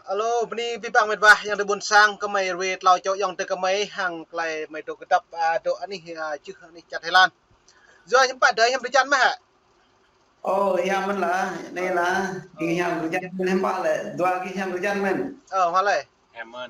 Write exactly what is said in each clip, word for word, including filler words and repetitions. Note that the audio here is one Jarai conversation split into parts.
Alo, bơni abih bang met wa, ayŏng adơi ƀuôn sang, gơmơi rơwe tlâo čô ayŏng adơi gơmơi, hăng tơlơi gơmơi dŏ kơdŏp, a, dŏ anih, a, čư̆ anih čar Thái Lan. Yua hiư̆m pă adơi, hiư̆m drơi jan mơ̆ hă? Ơ, hiam mơ̆n lah, anai lah, gih hiam drơi jan mơ̆n hiư̆m pă lĕ, dua gih hiam drơi jan mơ̆n. Ơ, hmâo lĕ.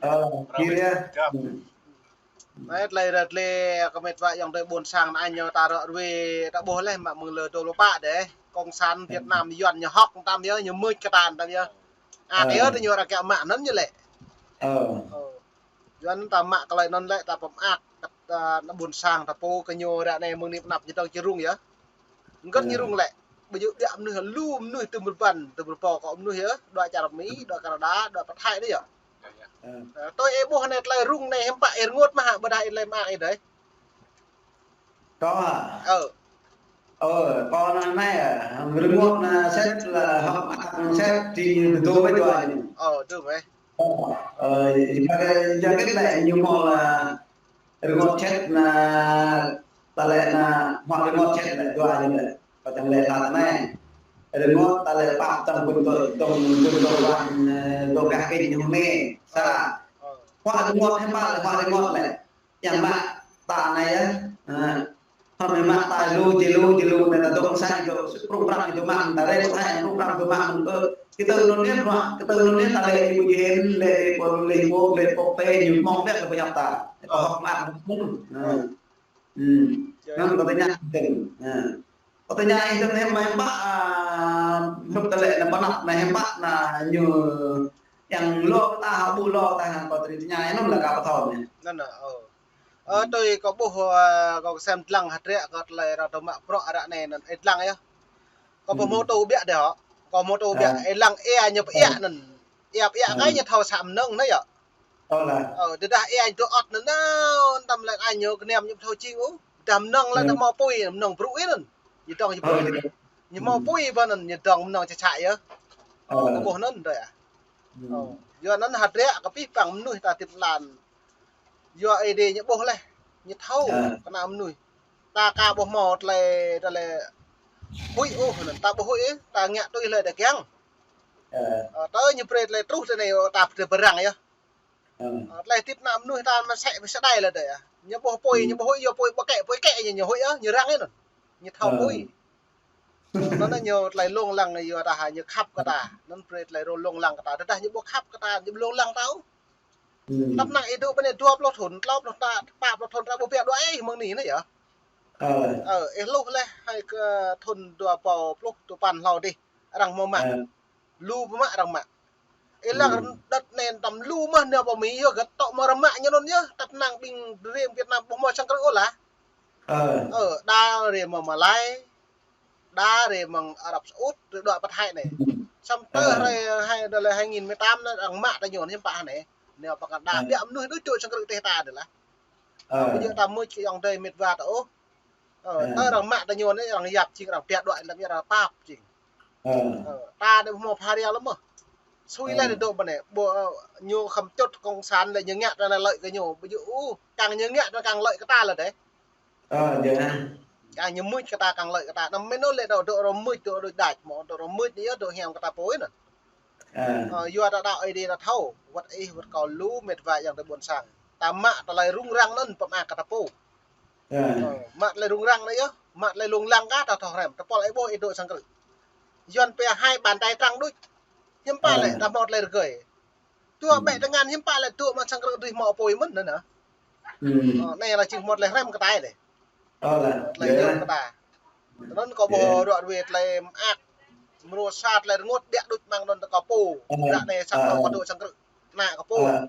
Ơ, gih yơh. Anai tơlơi ră tơlơi kơ met wa ayŏng adơi ƀuôn sang anai ñu ta ră ruai ta ƀuh leh mă mơ̆ng lơ dua pluh pă dêh. Cộng sản Việt Nam Yuan ñu hŏk tam yơh, ñu mưč kơ ta tam yơh. Ă, yơh tơ ñu ră kiăng mă anŭn ñu lĕ. Ơ. Ơ. Yuan ta mă tơlơi anŭn lĕ ta pơmơak kơ ta ană ƀuôn sang ta pô kơ ñu ră anai mơ̆ng anai pơ anăp ñu dŏng či rŭng yơh. Hơget ñu rŭng lĕ. Ƀu djơ̆ ƀiă mơnuih lu mơnuih tơm rơbăn, tơm rơbâo kơ mơnuih yơh, dua čar Mi, dua Canada, dua pơ Thái anai yơh. Ơ, tui ih ƀuh anai tơlơi rŭng anai hiư̆m pă ih rơngot mơ̆ hă, ƀôdah ih tơlơi mơak ih dơi. Kâo hă? Ơ. Ơ, kâo anai, anai, ơ, rơngot anai sĕt lah hŏk mơak sĕt či dơ̆ng wơ̆t dua ñu. Ơ, dơ̆ng wơ̆t. Ơ, ơ, ih pă kơ, ih pă kơ lĕ ñu hmâo lah rơngot sĕt anai, ta lĕ anai, hmâo rơngot sĕt lĕ dua ñu lĕ. Kâo čang lĕ lah anai. Rơngot ta lĕ pap tơ̆ng ƀun tơ, tơ̆ng ƀun tơ wan, ơ, tơ gah kĕ ñu mê. Sa. Hmâo rơngot hiư̆m pă lĕ, hmâo rơngot lĕ. Yang mă ta anai yơh. Ơ. Hơmâo mă ta lu, či lu, či lu, anai ta dŏng sang dŏ, prung prang dŏ mă, ta rĕ ta prung prang dŏ mă, ơ, kơ tơlơi anŭn anai, bruă, kơ tơlơi anŭn anai ta lĕ ibu jen, lĕ pô, lĕ pô, lĕ pô, tơ ñu mơ̆ng ƀĕk lĕ pơhiăp ta. Ơ. Hŏk mơak mơ̆n. Ơ. Ơ. Anŭn kâo tơña ih dơ̆ng. Ơ. Kâo tơña ih dơ̆ng hiư̆m mă, hiư̆m pă, a, hrup tơlơi anai pơ anăp anai hiư̆m pă anai ñu yang lŏ ta hă ƀu lŏ ta hă kâo tơña ih anŭn lah kâo pơthâo anai. Anŭn, anŭn, ơ. Ơ, tui kâo ƀuh, ơ, kâo kơsem dlăng hơdră kơ tơlơi ră tơ mă bruă ră anai anŭn, ih dlăng yơh. Kâo pơhmô tơ ƀiă dêh hŏ. Kâo hmô tơ ƀiă, ih lăng ia ñu pơiă anŭn. Ia pơiă kơ ñu thâo sa mơnơ̆ng anai yơh. Ơ, tơdah ia ñu tơ ot anŭn, anŭn tơm lĕ ai ñu kơnăm ñu pơthâo jing ôh. Tơdah mơnơ̆ng lĕ tơdah hmâo apui, mơnơ̆ng brŭ ih anŭn. Ñu dŏng ñu brŭ. Ñu hmâo apui ƀơi anŭn, ñu dŏng mơnơ̆ng čơčă yơh. Ơ, kâo ƀuh anŭn dơi ah. Ơ, yua anŭn hơdră kơ abih bang mơnuih ta tĭp lan. Yua Ơi Adai ñu ƀuh leh, ñu thâo kơ ană mơnuih. Ta aka ƀu hmâo tơlơi, tơlơi huĭ ôh, anŭn ta ƀu huĭ ôh, ta ngă tui hlơi đa kiăng. Ơ, tơ ñu brơi tơlơi truh tơ anai ta pơtrơi pơrăng yơh. Ơ, tơlơi tĭp ană mơnuih ta mơsĕ pơsơđai lĕ dơi ah. Ñu ƀu apui, ñu ƀu huĭ, yua apui ƀu kĕ, apui kĕ ñu, ñu huĭ yơh, ñu răng yơh anŭn. Ñu thâo apui. Anŭn ñu tơlơi lông lăng yua ta hă ñu khăp kơ ta. Anŭn brơi tơlơi rô lông lăng kơ ta. Tơdah ñu ƀu khăp kơ ta, ñu ƀu lông lăng ta ôh. Tăp năng ih dŏ ƀơi anai dua pluh thŭn, tlâo pluh ta, pă pluh thŭn ta ƀu biă dua ih mơ̆ng anai anai yơh. Ơ, ih hluh leh hai kơ thŭn dua rơbâo pluh dua păn hlâo dih, arăng hmâo mă. Lu pơmă arăng mă. Ih lăng đợt anai tơm lu mơ̆n nao pơ Mi yơh, gơ̆t tŏ mơ̆ arăng mă ñu anŭn yơh, tăp năng ƀing rĭm Việt Nam ƀu hmâo sang krư̆ ôh lah. Ơ, đa rĭm mơ̆ Malai, đa rĭm mơ̆ng Arab Saudi, rĭm dua pơ Thái anai. Samơ̆ tơ hrơi hai, đa lĕ hai nghìn mười tám anai, arăng mă ta ñu anŭn hiư̆m pă anai. Nao pơkă đa ƀiă mơnuih đôč dŏ sang krư̆ teh ta dih lah. Ƀu djơ̆ ta mưč kơ ayŏng adơi met wa ta ôh. Ơ, tơ arăng mă ta ñu anai, arăng yap jing, arăng biă dua, lăm arăng pap jing. Ơ, ta anai hmâo pha ria lăm mơ̆. Sui leh dŏ ƀơi anai, ƀu, ơ, ñu khăm čŭt cộng sản lĕ ñu ngă ta anai lợi kơ ñu. Ƀu djơ̆ ôh, kăng ñu ngă ta kăng lợi kơ ta lĕ dêh. Ơ, djơ̆. Kăng ñu mưč kơ ta, kăng lợi kơ ta. Anăm mơ̆n ôh lĕ dŏ, dŏ rơmưč, dŏ đôč đač, mơ̆ dŏ rơmưč anai yơh, dŏ hiam kơ ta pô anŭn. Ơ, yua ta đaŏ Ơi Adai ta thâo, wơ̆t ih, wơ̆t kâo lu met wa ayŏng adơi ƀuôn sang. Ta mă tơlơi rŭng răng anŭn pơmă kơ ta pô. Ơ, mă tơlơi rŭng răng anai yơh, mă tơlơi lông lăng kơ ta thâo hrăm, tơpul ih ƀuh ih dŏ sang krư̆. Yuan pia hai bàn tay trắng đôč. Hiư̆m pă lĕ, ta hmâo tơlơi rơgơi. Dua ƀĕ tơngan hiư̆m pă lĕ dŏ mă sang krư̆ dih hmâo apui mơ̆n anŭn ah. Ơ, anai lah jing hmâo tơlơi hrăm kơ ta dih. Tơlơi yơh kơ ta. Anŭn kâo ƀuh ră ruai tơlơi mơak. Mrô sa tơlơi rơngot biă đôč mơ̆ng anŭn kơ pô. Ră anai sang kâo kơ dŏ sang krư̆. Ană kơ pô. Ơ.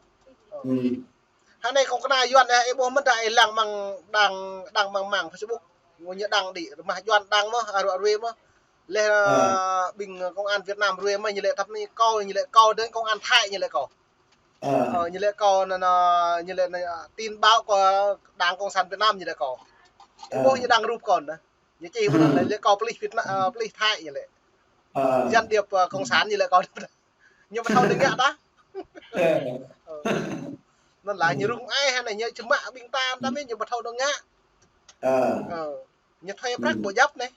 Hơnai kâo kơna Yuan ah, ih ƀuh mơ̆n dah ih lăng mơ̆ng đăng, đăng mơ̆ng mạng Facebook. Ngui ñu đăng đĭ, rơmah Yuan đăng mơ̆, a, ră ruai mơ̆. Leh, ơ, ƀing công an Việt Nam ruai mơ̆ ñu lĕ tăp anai kâo, ñu lĕ kâo, đến công an Thái ñu lĕ kâo. Ơ, ñu lĕ kâo anŭn, anŭn, ñu lĕ anŭn, tin báo của Đảng Cộng sản Việt Nam ñu lĕ kâo. Ih ƀuh ñu đăng rup kâo anŭn. Ñu čih mơ̆n anŭn lĕ kâo pơlih Việt Nam, ơ, pơlih Thái ñu lĕ. Gián điệp, ơ, cộng sản ñu lĕ kâo. Ñu ƀu thâo tơngă ta. Ơ. Anŭn lah ñu rŭng ai hă anai ñu čơmă ƀing ta ta mơ̆n ñu ƀu thâo tơngă. Ơ. Ñu thuê prăk ƀu djăp anai.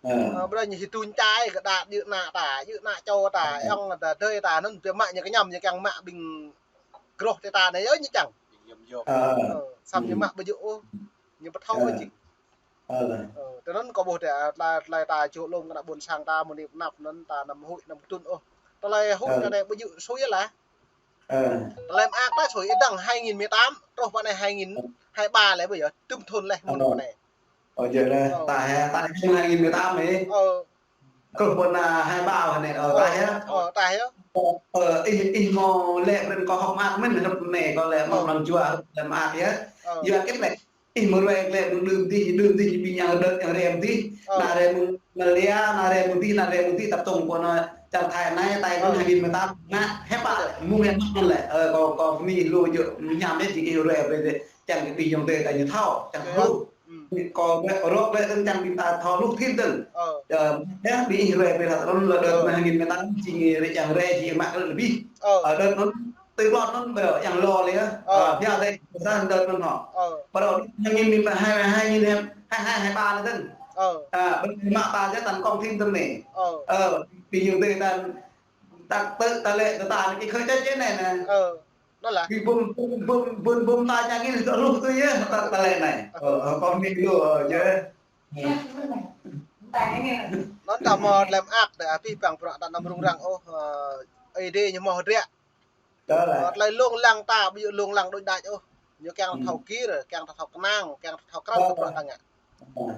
Ơ. Ơ, ƀơi ñu hĭ tui čai kơ đa djơ̆ ană ta, djơ̆ ană čô ta, ơ, ayŏng ta, adơi ta, anŭn biă mă ñu kơñăm, ñu kiăng mă ƀing groh tơ ta anai yơh ñu čang. Ơ. Ơ, samơ̆ ñu mă ƀu djơ̆ ôh, ñu ƀu thâo ôh jing. Ơ. Ơ, tơ anŭn kâo ƀuh tơ, tơlơi, tơlơi ta čô lŏm kơ ană ƀôn sang ta mơ̆ng anăp anŭn ta anăm huĭ anăm kơtưn ôh. Tơlơi huĭ ta anai ƀu djơ̆ sui lah. Ơ. Tơlơi mơak ta sui ih dăng hai nghìn mười tám, truh pơ anai hai nghìn hai ba lĕ ƀu djơ̆, tŭm thun leh mơ̆n pơ anai. Ơ, djơ̆ leh, ơ, ta hă, ta hă hai nghìn mười tám ih. Ơ. Kơ pơ anai hai ba anai, ơ, ta hă. Ơ, ta hă. Ơ, ih, ih mơ̆ lĕ prin kâo hơ̆k mơak mơ̆n, hơ̆k anai kâo lĕ mơ̆ lăng jua hơ̆k lĕ mơak yơh. Ơ. Yua kơ lĕ, ih mơ̆ ruai lĕ mơ̆ng đưm dih, đưm dih ƀing yang đơ̆t yang rem dih. Ơ. Ană rem mơ̆ng Malaysia, ană rem mơ̆ng dih, ană rem mơ̆ng dih, tập trung pơ anai, čang Thái anai, Thái anŭn hai nghìn mười tám anai, hơ̆k mơak, mơ̆ng hơ̆k mơak anŭn lĕ. Ơ, kâo, kâo pơmĭn lu djơ̆, ñu ñăm yơh, jing ih ruai brơi dih. Čang kơ ƀing ayŏng adơi ta ñu thâo, čang hluh. Kâo ruai, ruai tơ̆ng čang ƀing ta thâo hluh thim tơ̆ng. Ơ. Ơ, yơh, ƀing ih ruai brơi hă, anŭn lĕ đơ̆t anai hai nghìn mười tám jing ih ruai čang ruai jing mă kơ lĕ ƀing. Ơ. Ơ, đơ̆t anŭn, tơl đơ̆t anŭn ƀơi yang lo lĕ yơh. Ơ. Ơ, biă lĕ, sa đơ̆t anŭn hŏ. Ơ. Ƀơi hai nghìn mười hai, hai nghìn hai, hai hai, hai ba lĕ tơ̆ng. Ơ. Ơ, ƀing mă ta yơh tăn kông thim tơ̆ng anai. Ơ. Ơ, ƀing ayŏng adơi ta, ta tơ, ta lĕ, ta, ta anai kơ khơi čơčê anai nè. Ơ. Anŭn lah. Ƀing ƀôn, ƀôn, ƀôn, ƀôn, ƀôn ta čang ih tơ hluh tui yơh, ta, ta lĕ anai. Ơ. Ơ, ơ, kâo pơmĭn lu, ơ, yơh. Anŭn ta mơ̆ tơlơi mơak, tơ abih bang bruă ta anăm rŭng răng ôh, ơ, Ơi Adai ñu mơ̆ hơdră. Tơlơi. Ơ, tơlơi lông lăng ta, ƀu djơ̆ lông lăng đôč đač ôh. Ñu kiăng thâo kir, kiăng thâo kơnang, kiăng thâo krăn kơ bruă ta ngă.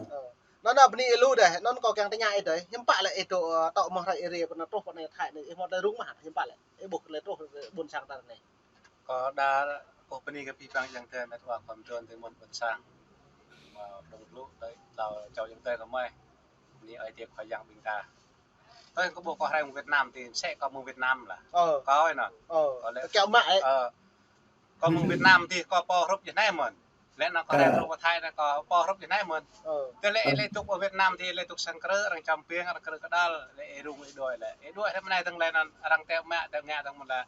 Ơ. Anŭn, anŭn bơni ih lu dih, anŭn kâo kiăng tơña ih dih, hiư̆m pă lĕ ih dŏ, ơ, tŏ mơ̆ hrơi ih rai pơ anai truh pơ anai Thái anai, ih mơ̆ tơlơi rŭng mơ̆, hiư̆m pă lĕ, ih ƀuh tơlơi truh ƀôn sang ta anai. Kâo đa kâo bơni kơ abih bang ayŏng adơi met wa khua mơduôn tơ mơ̆n ƀôn sang. Mơ̆ng Đông Lũ tơ, tơlơi čô ayŏng adơi kâo mơ̆. Bơni Ơi Adai Khua Yang ƀing ta. Tơl kâo ƀuh kâo rai mơ̆ng Việt Nam tơ, sĕ kâo mơ̆ng Việt Nam lah. Ơ. Kâo anŭn. Ơ. Kâo lĕ, kâo mă, ơ. Kâo mơ̆ng Việt Nam tơ, kâo pô hrup djơ̆ anai mơ̆n. Lĕ anŭn kâo rai truh pơ Thái anai kâo pô hrup djơ̆ anai mơ̆n. Ơ. Tơl lĕ, lĕ tŭk pơ Việt Nam tơ, lĕ tŭk sang krư̆, arăng čăm ƀing, arăng krư̆ kơđăl, lĕ ih rŭng ih đuaĭ lĕ. Ih đuaĭ hrơi anai tơ̆ng lĕ anŭn, arăng teo mă, teo ngă tơ̆ng mơ̆n lah.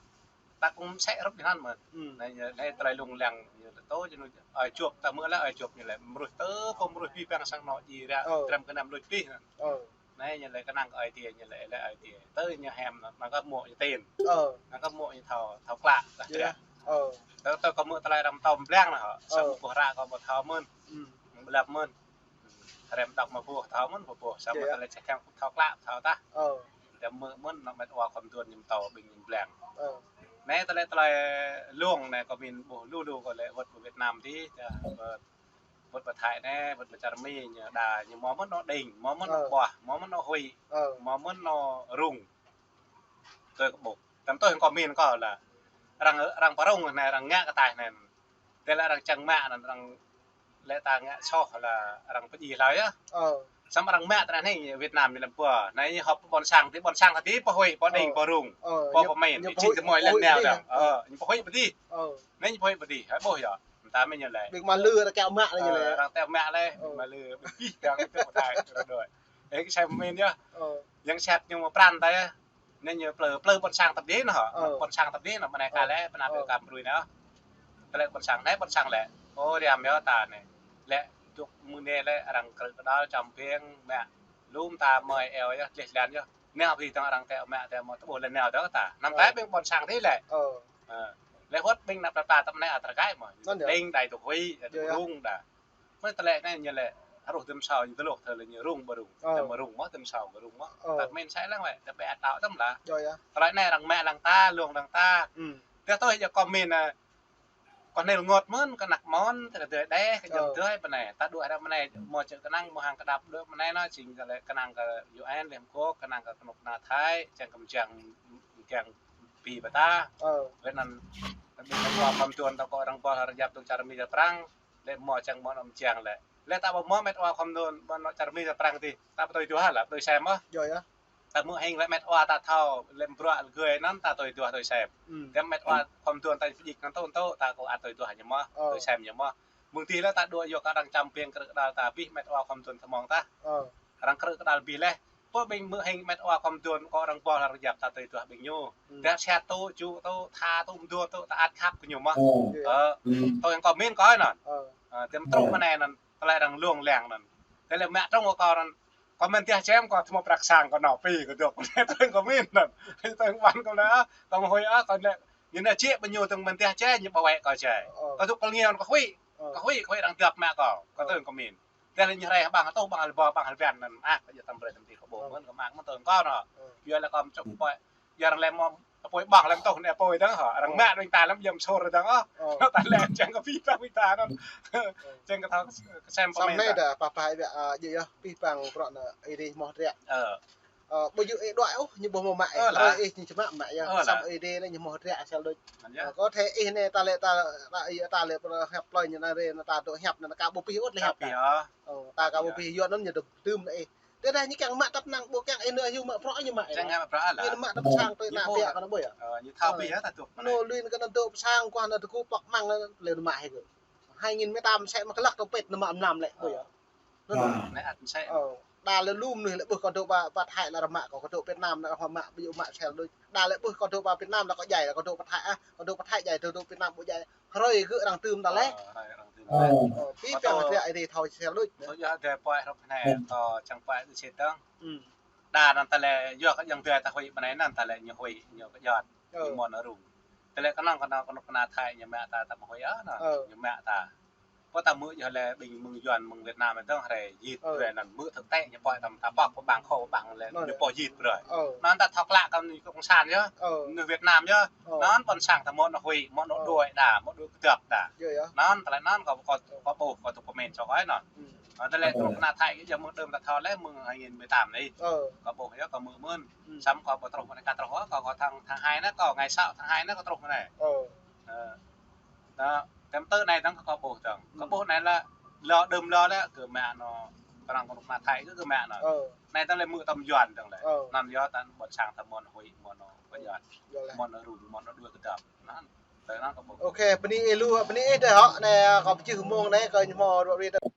Ta kơ sĕ hrup djơ̆ anŭn mơ̆n. Anai, anai tơlơi lông lăng, ñu tơ tơ, ñu, ơi Jôb, ta mơ̆ lĕ ơi Jôb ñu lĕ, mơnuih tơ, kơ mơnuih abih bang sang anŏ djai ră, ơ, trăm kơnăm luč abih. Ơ. Anai ñu lĕ kơnang kơ Ơi Adai, ñu lĕ, lĕ Ơi Adai. Tơ ñu hiam, anŭn kơ mơ̆ ñu tin. Ơ. Anŭn kơ mơ̆ ñu thâo, thâo klă, dah. Yơh. Ơ. Tơ, tơ kơ mơ̆ tơlơi arăng tŏm blang anŭn hŏ. Ơ. Samơ̆ ƀuh ră kâo ƀu thâo mơ̆n. Ƀu lăp mơ̆n. Hrăm dŏ mă ƀuh thâo mơ̆n, ƀu ƀuh. Samơ̆ tơlơi čih kiăng thâo klă, thâo tah. Ơ. Tơ mơ̆ mơ̆n, anŭn met wa khua mơduôn ñu tŏ ƀing ñu blang. Ơ. Anai tơlơi, tơlơi lông anai kâo pơmĭn ƀuh lu lu kâo lĕ wơ̆t pơ Việt Nam tơ, dah, wơ̆t, wơ̆t pơ Thái anai, wơ̆t pơ čar Mi, ñu đa, ñu mơ̆ mơ̆n anŏ đing, mơ̆ mơ̆n anŏ ƀuah, mơ̆ mơ̆n anŏ huĭ, mơ̆ mơ̆n anŏ rŭng. Tui kâo ƀuh. Tăm tui kâo pơmĭn kâo lah. Arăng, arăng pơrŭng anai, arăng ngă kơ ataih anai. Tơl arăng čang mă anŭn arăng lĕ ta ngă soh lah arăng pơdjai hlơi yơh. Ơ. Samơ̆ arăng mă tơlơi anai Việt Nam ñu lăm pơ. Anai ñu họp ƀôn sang tơ, ƀôn sang tơ pô huĭ, pô đing, pô rŭng, pô pơmĭn. Ñu pơhuĭ, jing tơmơi lĕ nao dah. Ơ, ñu pơhuĭ pơdih. Ơ. Anai ñu pơhuĭ pơdih. Hă ƀuh yơh. Mơta mơ̆n ñu lĕ. Ƀing mă lư arăng teo mă lĕ ñu lĕ. Ơ, arăng teo mă lĕ. Ơ. Mă lư ƀing abih bang tơ pơtai rơđôi. Ơ, kơ sai pơmĭn yơh. Ơ. Yang sat ñu mă pran ta yơh. Anai ñu plư, plư ƀôn sang tơpă anŭn hŏ. Ơ. Ƀôn sang tơpă anŭn, bơnai ka lĕ, bơnai ƀu kam brui anŭn. Tơlơi ƀôn sang anai, ƀôn sang lĕ. Ơ, răm yơh ta anai. Lĕ, dŏ mơ̆ng anai lĕ, arăng krư̆ kơđăl čăm ƀing, mă. Lŏm ta mơi eo yơh, leh lan yơh. Anai abih tơ̆ng arăng teo mă, teo mă, tơƀuh lĕ nao tơ ta. Anăm tơlơi ƀing ƀôn sang tơ lĕ. Ơ. Ơ. Lĕ wơ̆t ƀing anăp ta tơm anai ăt rơkai mơ̆. Anŭn yơh. Đing đai tŭk huĭ, yơh, yơh, rŭng dah. Mơ̆ tơlơi anai ñu lĕ, hruh tơm sâo ñu tơluh tơlơi ñu rŭng ƀu rŭng. Ơ. Tơm rŭng mơ̆, tơm sâo ƀu rŭng mơ̆. Ơ. Tơl pơmĭn sai lăng wĕ, tơl ƀĕ atâo tơm lah. Yơh, yơh. Tơlơi anai arăng mă lăng ta, lông lăng ta. Tơl tui yơh kâo pơmĭn, ơ, kâo nil ngot mơ̆n, kơ anăk mơ̆n, tơl dơi đeh, kơ jơ̆ng dơi pơ anai. Ta đuaĭ hră pơ anai, mơ̆ čơ̆ kơnang, mơ̆ hăng kơdăp đuaĭ pơ anai anŭn, jing tơlơi kơnang kơ U N, Liên Hợp Quốc, kơnang kơ kơnuk kơna Thái, jing kơ mơjang, jing pĭ pơta. Ơ. Wĕ anŭn, ƀing met wa khua mơduôn ta kơ arăng ƀuh arăng yap tơ̆ng čar Mi čar Prăng. Lĕ mơ̆ čang mơ̆ anŏ mơjang lĕ. Lĕ ta ƀu mơ̆ met wa khua mơduôn ƀơi anŏ čar Mi čar Prăng tơ. Ta ƀu tui duah lah, tui sem mơ̆. Yơh, yơh. Ta mơ̆ hing lĕ met wa ta thâo, lĕ bruă lĕ gơi anŭn ta tui duah tui sem. Tơl met wa khua mơduôn ta pơjik anŭn tŭ tŭ, ta kơ ăt tui duah ñu mơ̆, tui sem ñu mơ̆. Mơ̆ng tih lĕ ta đuaĭ yua kơ arăng čăm ƀing krư̆ kơđăl ta abih met wa khua mơduôn tơmŏng ta. Arăng krư̆ kơđăl abih leh. Pơ ƀing mơ̆ hing met wa khua mơduôn kơ arăng ƀuh arăng yap ta tui duah ƀing ñu. Dah sat tŭ, ču tŭ, tha tŭ, mơduôn tŭ, ta ăt khăp kơ ñu mơ̆. Ơ. Tui yang kâo pơmĭn kâo anŭn. Ơ, tơm truh pơ anai anŭn, tơlơi arăng lông lăng anŭn. Tơlơi mă trŭng kơ kâo anŭn. Kâo mơ̆n teh čem kâo thâo mă prăk sang kâo nao pĭ kâo dŏ. Kâo lĕ tơ̆ng kâo min anŭn. Tơ̆ng ƀăn kâo lĕ, ơ, kâo mơ̆n huĭ, ơ, kâo lĕ, ñu nao čĕ ƀu ñu tơ̆ng mơ̆n teh čem ñu ƀu wĕ kâo čem. Ơ. Kâo dŏ kơ ngiao kâo huĭ. Ơ. Kâo huĭ, kâo huĭ arăng dăp mă kâo. Kâo tơ̆ng kâo min. Teh lĕ ñu hrĕ hăng ƀăng tuh ƀăng hal ƀô ƀăng hal ƀiăn anŭn. Ah, kâo djơ̆ tăm brơi tăm ti kâo ƀuh mơ̆n kâo mă mơ̆n tơ̆ng kâo nao. Ơ. Yua lĕ kâo mơčŭk pơi. Yua arăng lĕ mơ̆ apui ƀăng lĕ tuh anai apui dơ̆ng hă. Arăng mă đuaĭ ta lĕ yơ̆m sôr dơ̆ng ôh. Ơ. Nao ta lĕ čang kơ pĭ ta pĭ ta anŭn. Ơ. Čang kơ thâo sem pơmĭn ta. Samơ̆ anai dah pơpă ƀiă, a, djơ̆ yơh pĭ păng prŏ anŭn ih dih hmâo triă. Ơ. Ơ, ƀu djơ̆ ih đuaĭ ôh, ñu ƀu hmâo mă ih. Ơ, lah. Ih ñu čơmă mă yơh. Ơ, lah. Samơ̆ ih dih anai ñu hmâo triă sel đôč. Anŭn yơh. Ơ, kâo thâo ih anai ta lĕ ta, ta, ih ta lĕ pơ hiăp plơi ñu anai rê, anŭn ta dŏ hiăp anŭn ka ƀu pĭ ôh lĕ hiăp ta. Ơ, ta ka ƀu pĭ yua anŭn ñu dŏ tơm anai ih. Tơdah ñu kiăng mă tăp năng ƀu kiăng ih nao hyu mă prŏ ñu mă ih. Kiăng mă prŏ lah. Ñu mă tăp sang tui ană ƀiă kơ anŭn ƀu yơh. Ơ, ñu thâo pĭ yơh ta dŏ. Anŭn lui kơ anŭn dŏ pơ sang kơ anŭn tơgŭ pŏk măng lĕ nao mă ih kơ. Hai nghìn mười tám mơsĕ mă kơlăk tơpĕt nao mă mlam lĕ ƀu yơh. Anŭn. Anai ăt mơsĕ. Ơ, đa lĕ lu mơnuih lĕ ƀuh kâo dŏ pơ, pơ Thái lĕ arăng mă kâo, kâo dŏ Việt Nam lĕ arăng mă ƀu djơ̆ mă sel đôč. Đa lĕ ƀuh kâo dŏ pơ Việt Nam lĕ kâo djai lĕ kâo dŏ pơ Thái ah, kâo dŏ pơ Thái djai dŏ, dŏ Việt Nam ƀu djai. Hrơi gơ̆ arăng tơm ta lĕ. Ơ, hrơi arăng tơm ta lĕ. Ơ, pĭ păng triă ih dih thâo sel đôč. Tui yơh adơi pơi hrŏm anai, kâo čang pơi ih sĭt dơ̆ng. Đa anŭn ta lĕ yua kơ ayŏng adơi ta huĭ ƀơi anai anŭn ta lĕ ñu huĭ, ñu kơjăt, ñu mơ̆n rŭng. Ta lĕ kơnơ̆ng kơnơ̆ng kơnuk kơna Thái ñu mă ta, ta mơ̆ huĭ ơ anŭn, ñu mă ta. Pơ ta hmư̆ yơh lĕ ƀing mơ̆ng Yuan mơ̆ng Việt Nam dơ̆ng hrĕ jit brơi anŭn hmư̆ thực tế ñu pơi ta, ta pŏk pơ ƀăng khô ƀăng lĕ ñu pơ jit brơi. Anŭn ta thâo klă kơ ñu cộng sản yơh, ñu Việt Nam yơh. Anŭn ƀôn sang ta mơ̆ anŭn huĭ, mơ̆ anŭn đuaĭ đa, mơ̆ đuaĭ kơdŏp đa. Anŭn ta lĕ anŭn kâo, kâo, kâo ƀuh, kâo tŭ pơmĭn čŏk ơi anŭn. Anŭn ta lĕ kơnuk kơna Thái kơ yơh mơ̆ đơ̆m ta thâo lĕ mơ̆ng hai nghìn mười tám anai. Kâo ƀuh yơh kâo hmư̆ mơ̆n. Samơ̆ kâo ƀu truh mơ̆n, ka truh ôh, kâo, kâo tháng, tháng hai anai kâo, ngày sáu tháng hai anai kâo truh mơ̆n anai. Ơ. Ơ. Anŭn, tơm tơ anai dơ̆ng kâo ƀuh dơ̆ng. Kâo ƀuh anai lĕ, lŏ đơ̆m lŏ lĕ, kơ mă anŭn, kơnơ̆ng kơnuk kơna Thái kơ, kơ mă anŭn. Ơ. Anai dơ̆ng lĕ hmư̆ tơm Yuan dơ̆ng lĕ. Ơ. Anŭn yơh ta ƀôn sang ta mơ̆n huĭ, mơ̆n anŭn kơjăt. Yơh lah. Mơ̆n rŭng, mơ̆n đuaĭ kơdŏp. Anŭn, tơ anŭn kâo ƀuh. Ôkê, bơni ih lu, bơni ih dêh hŏ, anai kâo pơjưh mông anai, kâo ñu hmâo ruă ruă.